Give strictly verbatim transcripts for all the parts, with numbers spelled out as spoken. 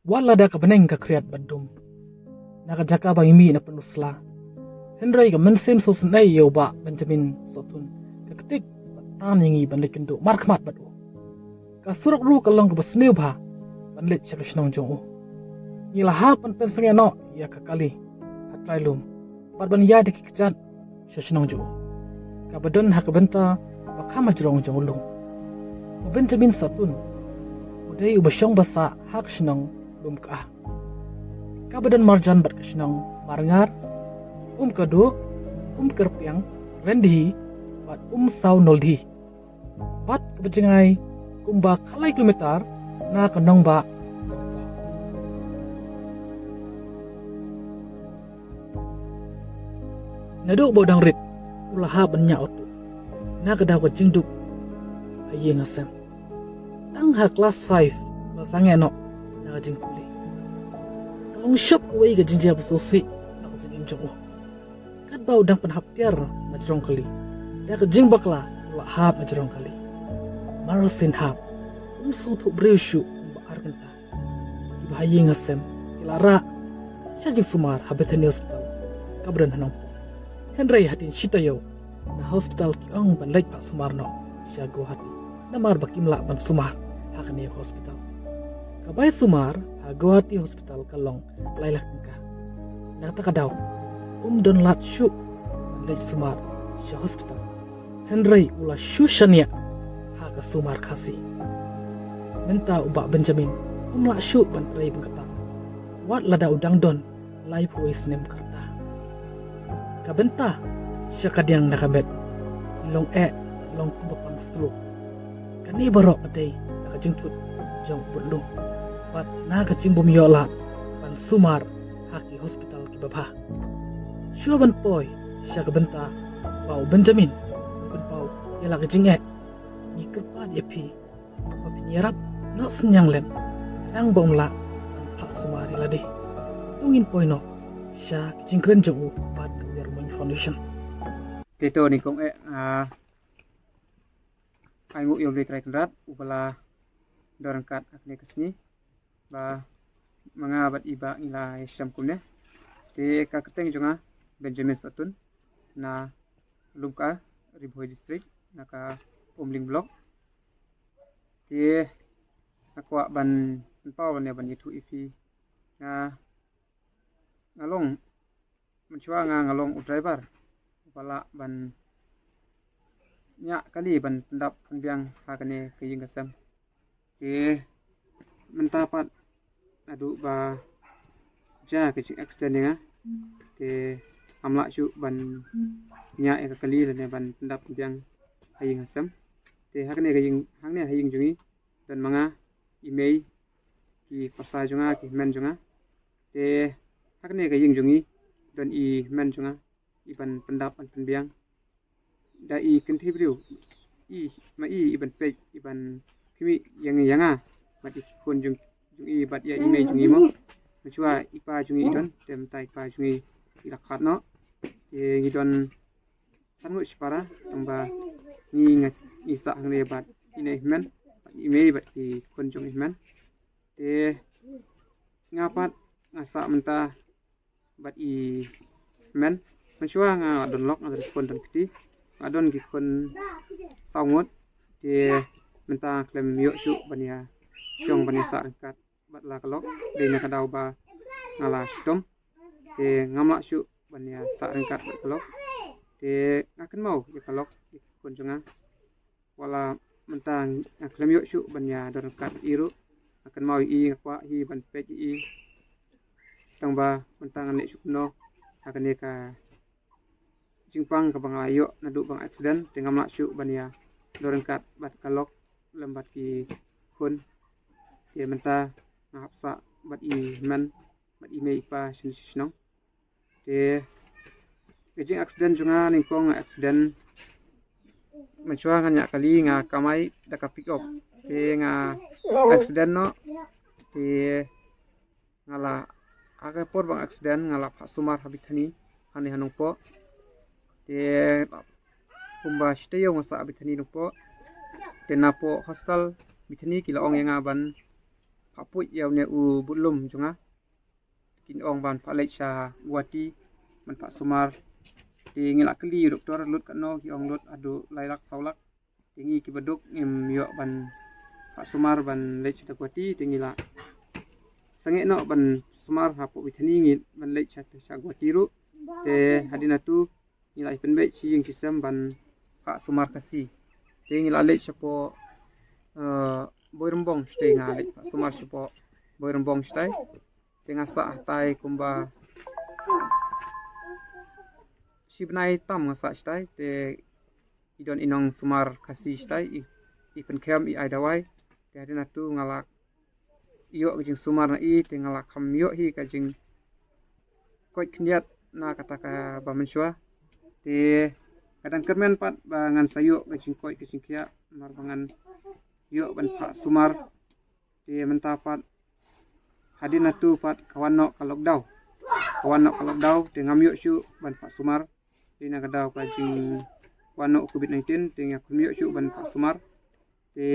Wat lada ka bneng ka khriat bad dum na ka jaka ba ngi mih na pynusla, hynrei ka mynsiem sngewsynei ïa u Bah Benjamin Sohtun ka ktik bad tan ïa ngi ban leit kynduh markhmat bad u. Ka surok ruh ka long kaba sniew bha ban leit sha ka shnong jong u. Ngi la hap ban pynsangeh noh ïa ka kali ha trai lum bad ban ïaid da ki kjat sha shnong jong u, kaba don ha ka bynta ba kham hajrong jong u lum. U Benjamin Sohtun u dei uba shong ba sah ha ka shnong Lumkah, kaba don marjan bad ka shnong Marngar, Umkadu, Umkyrpiang, Rendhi bad Umsaw Noldhi, bad kaba jngai kumba khatlai kilometer na ka nongbah. Naduh ba u dang rit u la hap ban ñiah utu na ka daw ka jingduk ha ïing ha sem. Tang ha klas five la sangeh noh na ka jingpule. Ka long shop kawei ka jingjia ba sngewsih na ka jingim jong u. Katba u dang pynhap tiar na jrong kali, da ka jingbakla u la hap na jrong kali. Mar u sien hap, um sngewthuh briew shuh kumba ar kynta. Kiba ha ïing ha sem ki la rah sha jingsumar ha Bethany Hospital kaba don ha Nongpoh. Hynrei hadien shi taïew na hospital ki ong ban leit phah sumar noh sha Guwahati, namar ba kim lah ban sumar ha kane ka hospital. Ka bai sumar ha Guwahati Hospital ka long lai lak tyngka. Na kata ka daw um don lad shuh ban leit sumar sha hospital, hynrei u la shu shaniah ha ka sumar Khasi. Mynta u Bah Benjamin um lah shuh ban trei ban ktah, wat lada u dang don laiphew wei snem ka rta. Ka bynta sha ka diang na ka met ki long eh, long kumba pang stroke. Kane baroh ka dei na ka jingthut jong u budlum bad na ka jingbym ïoh lad ban sumar ha ki hospital kiba bha. Shuwa ban poi sha ka bynta ba u Benjamin u pynpaw ïa la ka jingeh, ngi kyrpad ïa phi ba phin ïarap noh synñiang lem, khnang ba um lah ban phah sumar ïa lade. To ngin poi noh sha ki jingkren jong u bad ka Wear Moon Foundation. Te to nyngkong eh, ah, ai nguh ïa U Blei Trai Kynrad uba la don ryngkat ha kane ka sngi ba ma nga bad i Bah ngi la ïashem kumne. Te ka kyrteng jong nga Benjamin Sohtun, na Lumkah, Ri Bhoi District, na ka Umling Block. Te nga kwah ban pynpaw lane ban ïathuh ïa phi, nga, nga long, mynshuwa nga, nga long u driver uba lah ban ñiah kali ban pyndap pynbiang ha kane ka ïing ka sem. Te mynta pat naduh ba jia ka jing accident ïa nga, te ngam lah shuh ban ñiah ïa ka kali lane ban pyndap pynbiang ha ïing ha sem. Te ha kane ka ïing, hangne ha ïing jong ngi don ma nga, i mei, ki pyrsa jong nga, ki hynmen jong nga. Te ha kane ka ïing jong ngi don i hynmen jong nga, i ban pyndap ban pynbiang. Da i kynthei briew, i, ma i, i ban peit, i ban khmih ïa ngi, ïa nga bad i khun jong, jong i bad ïa i mei jong i mo. Mynshuwa i pa jong i i don, te mynta i pa jong i i la khlad noh. Te ngi don san ngut shipara, tang ba ngi, nga, ngi sah hangne bad i nei hynmen bad i mei bad i khun jong i hynmen. Te nga pat nga sah mynta bad i hynmen. Mynshuwa nga don lok, nga don khun don kti, nga don ki khun saw ngut. Te mynta nga khlem ïoh shuh ban ïa shong ban ïa sah ryngkat bad la ka lok, dei na ka daw ba nga la shitom. Te ngam lah shuh ban ïa sah ryngkat bad ka lok. Te nga kynmaw ïa ka lok, ïa ki khun jong nga. Wat la mynta nga khlem ïoh shuh ban ïa don ryngkat ïa i ruh, nga kynmaw ïa i, nga kwah hi ban peit ïa i. Tang ba mynta ngan leh shuh kumno ha kane ka jingpang kaba nga la ïoh naduh ba nga accident, te ngam lah shuh ban ïa don ryngkat bad ka lok lem bad ki khun. Te mynta nga hap sah bad i hynmen bad i mei i pa shane sha shnong. Te ka jing accident jong nga nyngkong nga accident, mynshuwa nga ñiah kali, nga kamai da ka pick up. Te nga accident noh. Te nga la, ha ka por ba nga accident nga la phah sumar ha Bethany, hangne ha Nongpoh. Te kumba shi taïew nga sah ha Bethany Nongpoh. Te napoh hostel Bethany ki la ong ïa nga ban phah puit ïa une u budlum jong nga. Kin ong ban phah leit sha Guwahati ban phah sumar. Te ngi la kylli doktor lut katno, ki ong lut haduh lai lak saw lak. Te ngi kiba duk ngim ïoh ban phah sumar ban leit sha Guwahati, te ngi la sangeh noh ban sumar hapoh Bethany, ngi ban leit sha, sha Guwahati ruh. Te hadien natu ngi la ïa pynbeit shi ïing shi sem ban phah sumar Khasi. Te ngi la leit shapoh, eh, Boirymbong shatai, nga leit phah sumar shapoh Boirymbong shatai. Te nga sah hatai kumba shi bnai tam nga sah shatai. Te i don i nongsumar Khasi shatai, i, i pynkham, i ai dawai. Te hadien natu nga la ïoh ka jingsumar na i, te nga la kham ïoh hi ka jingkoit khyndiat na kata kaba mynshuwa. Te ka dang kyrmen pat ba ngan sa ïoh ka jingkoit ka jingkhiah namar ba ngan ïoh ban phah sumar. Te mynta pat hadien natu pat ka wan noh ka lockdown. Ka wan noh ka lockdown, te ngam ïoh shuh ban phah sumar. Te na ka daw ka jingwan noh covid nineteen, te nga khlem ïoh shuh ban phah sumar. Te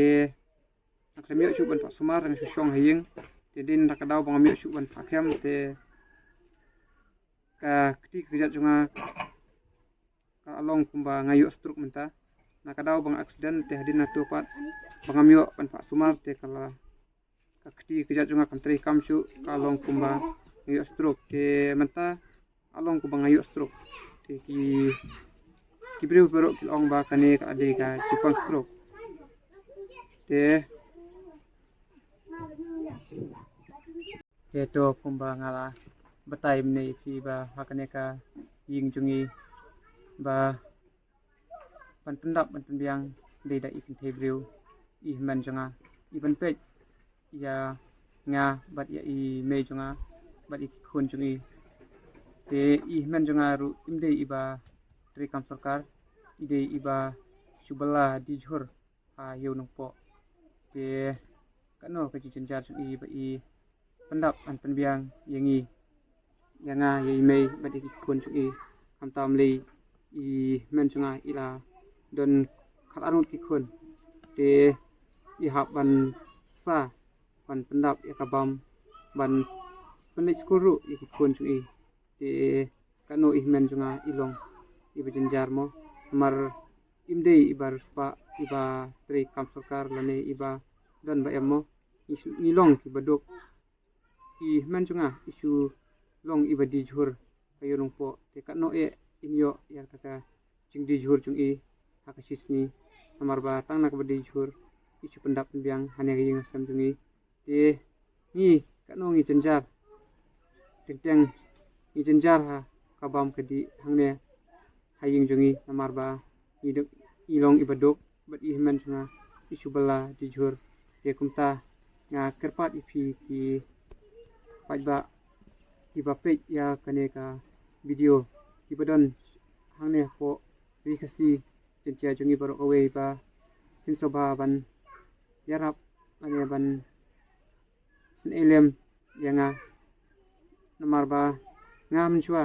nga khlem ïoh shuh ban phah sumar, nga shu shong ha ïing. Te dei na ka daw ba ngam ïoh shuh ban phah kham, te ka kti ka kjat jong nga ka long kumba nga ïoh stroke mynta. Na ka daw ba nga accident, te hadien natu pat ba ngam ïoh ban phah sumar, te ka la, ka kti ka kjat jong nga kam trei kam shuh, ka long kumba nga ïoh stroke. Te mynta ka long kumba nga ïoh stroke. Te ki, ki briew baroh ki la ong ba kane ka la dei ka jingpang stroke. Te, te to kumba nga la batai mynne ïa phi ba ha kane ka ïing jong ngi ba ban pyndap ban pynbiang dei da i kynthei briew, i hynmen jong nga, i ban peit ïa nga bad ïa i mei jong nga bad ïa ki khun jong i. Te i hynmen jong nga ruh im dei iba trei kam sorkar, i dei iba shu bylla die jhur ha Ïew Nongpoh. Te katno ka jingjynjar jong i ba i pyndap ban pynbiang ïa ngi, ïa nga, ïa i mei bad ïa ki khun jong i. Khamtam lei i hynmen jong nga i la don khatar ngut ki khun. Te i hap ban sa ban pyndap ïa ka bam ban pynleit skul ruh ïa ki khun jong i. Te katno i hynmen jong nga i long iba jynjar mo. Namar im dei iba riewspah, iba trei kam sorkar lane iba don ba em mo. Ngi shu, ngi long kiba duk. I hynmen jong nga i shu long iba die jhur ha Ïew Nongpoh. Te katno eh in ïoh ïa kata ka jingdie jhur jong i ha ka shi sngi. Namar ba tang na kaba die jhur i shu pyndap pynbiang hangne ha ïing ha sem jong i. Te ngi katno ngi jynjar. Teng teng ngi jynjar ha ka bam ka dih hangne ha ïing jong ngi namar ba ngi duk, ngi long iba duk bad i hynmen jong nga i shu bylla die jhur. Te kumta nga kyrpad ïa phi ki paidbah kiba peit ïa kane ka video, kiba don hangne hapoh Ri Khasi Jaiñtia jong ngi baroh kawei ba phin sngewbha ban ïarap lane ban sngewlem ïa nga. Namar ba nga mynshuwa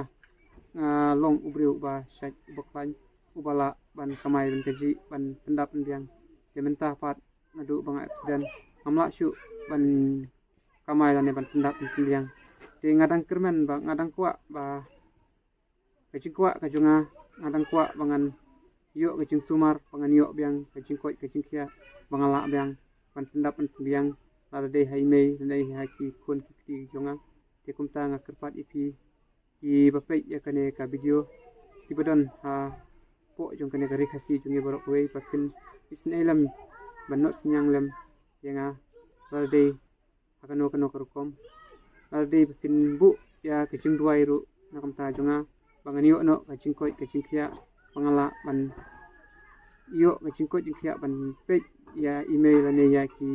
nga long u briew uba shait, uba khlaiñ, uba lah ban kamai ban kajih ban pyndap pynbiang. Te mynta pat naduh ba nga accident ngam lah shuh ban kamai lane ban pyndap ban pynbiang. Te nga dang kyrmen ba, nga dang kwah ba ka jingkwah ka jong nga, nga dang kwah ba ngan ïoh ka jingsumar, ba ngan ïoh biang ka jingkoit ka jingkhiah ba nga lah biang ban pyndap ban pynbiang, lada dei ha i mei lane ha ki khun ki kti jong nga. Te kumta nga kyrpad ïa phi kiba peit ïa kane ka video, kiba don hapoh jong kane ka Ri Khasi jong ngi baroh kawei ba phin isynei lem ban noh synñiang lem ïa nga, lada dei ha kano kano ka rukom. Lada dei ba phin buh ïa ka jingduwai ruh na ka bynta jong nga ba ngan ïoh noh ka jingkoit ka jingkhiah ba nga lah ban ïoh ka jingkoit jingkhiah ban peit ïa i mei lane ïa ki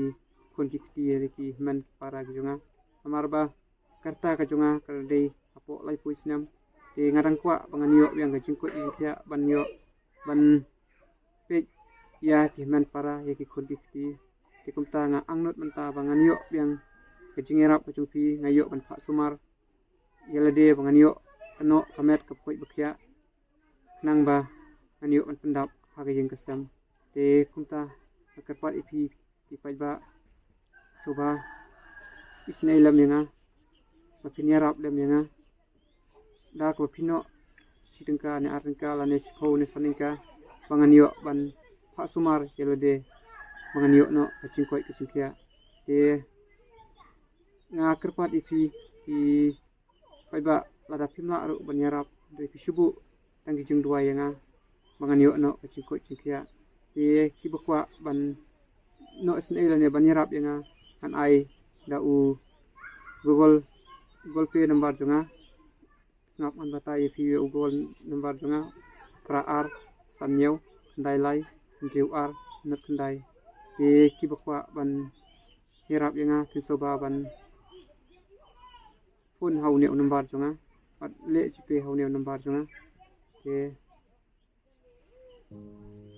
khun ki kti, ïa ki hynmen ki para ki jong nga. Namar ba ka rta ka jong nga ka la dei hapoh laiphew snem. Te nga dang kwah ba ngan ïoh biang ka jingkoit jingkhiah ban ïoh ban peit ïa ki hynmen para, ïa ki khun ki kti. Te kumta nga angnud mynta ba ngan ïoh biang ka jingïarap ka jong phi, nga ïoh ban phah sumar ïa lade ba ngan ïoh noh ka met ka poi ba khiah, khnang ba ngan ïoh ban pyndap ha ka ïing ka sem. Te kumta nga kyrpad ïa phi ki paidbah, sngewbha isynei lem ïa nga, ba phin ïarap lem ïa nga da kaba phin noh shi tyngka ne ar tyngka lane shiphew ne san tyngka ba ngan ïoh ban phah sumar ïa lade, ba ngan ïoh noh ka jingkoit ka jingkhiah. Te nga kyrpad ïa phi, phi paidbah, lada phim lah ruh ban ïarap, te phi shu buh tang ki jingduwai ïa nga ba ngan ïoh noh ka jingkoit jingkhiah. Te kiba kwah ban noh isynei lane ban ïarap ïa nga, ngan ai da u Google, Google Pay number jong nga. Sngap, ngan batai ïa phi u Google number jong nga: phra ar san hynñiew khyndai lai hynriew ar hynñiew khyndai. Te kiba kwah ban ïarap ïa nga, phin sngewbha ban phone ha une u number jong nga bad leh GPay ha une u number jong nga. Te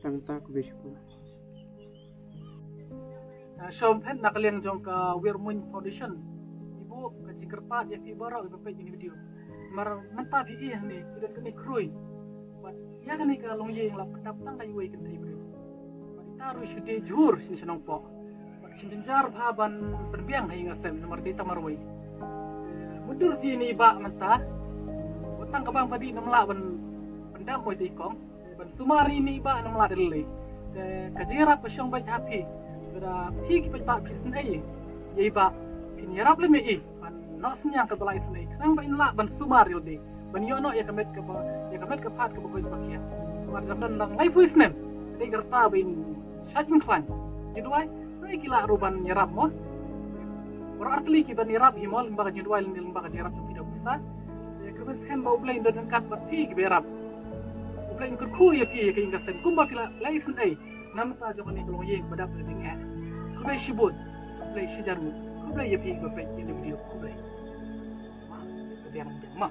tang ta, khublei shibun. Ah, shong phet na ka liang jong ka Wirmuin Foundation. Ibu ka jingkyrpad ïa phi baroh iba peit ïa kane ka video. Namar mynta phi ïohi hangne, ki don kane ka khrui. Bad ïa kane ka longïing la pyndap tang da iwei i kynthei briew. Bad ita ruh shu die jhur sha Nongpoh. Bad shu jynjar bha ban pynbiang ha ïing ha sem namar dei tang marwei. Mutdur phi ïa i bah mynta. Wat tang ka bang ba dih, ym lah ban pyndam mo ita i kong. Ban sumar ïa i bah ym lah de lei. Te ka jingïarap ka shong beit ha phi. Lada phi ki paidbah phi isynei ïa i bah, phin ïarap lem ïa i ban noh synñiang kaba la isynei, khnang ba in lah ban sumar ïa lade, ban ïoh noh ïa ka met kaba, ïa ka met ka phad kaba koit ba khiah. Namar dang don dang laiphew snem, dei ka rta ba in shah jingkhlaiñ. Jingduwai, hynrei ki lah ruh ban ïarap mo. Baroh artylli ki ban ïarap hi mo, lyngba ka jingduwai, lyngba ka jingïarap jong phi da u pisa. Te kyrmen skhem ba U Blei un don ryngkat bad phi kiba ïarap. U Blei un kyrkhu ïa phi ïa ka ïing ka sem kumba phi la leh isynei na bynta jong kane ka longïing ba dap da ka jingeh. Khublei shibun, khublei shihajar nguh, khublei ïa phi kiba peit ïa kane ka video, khublei. Ma, ka biang biang ma.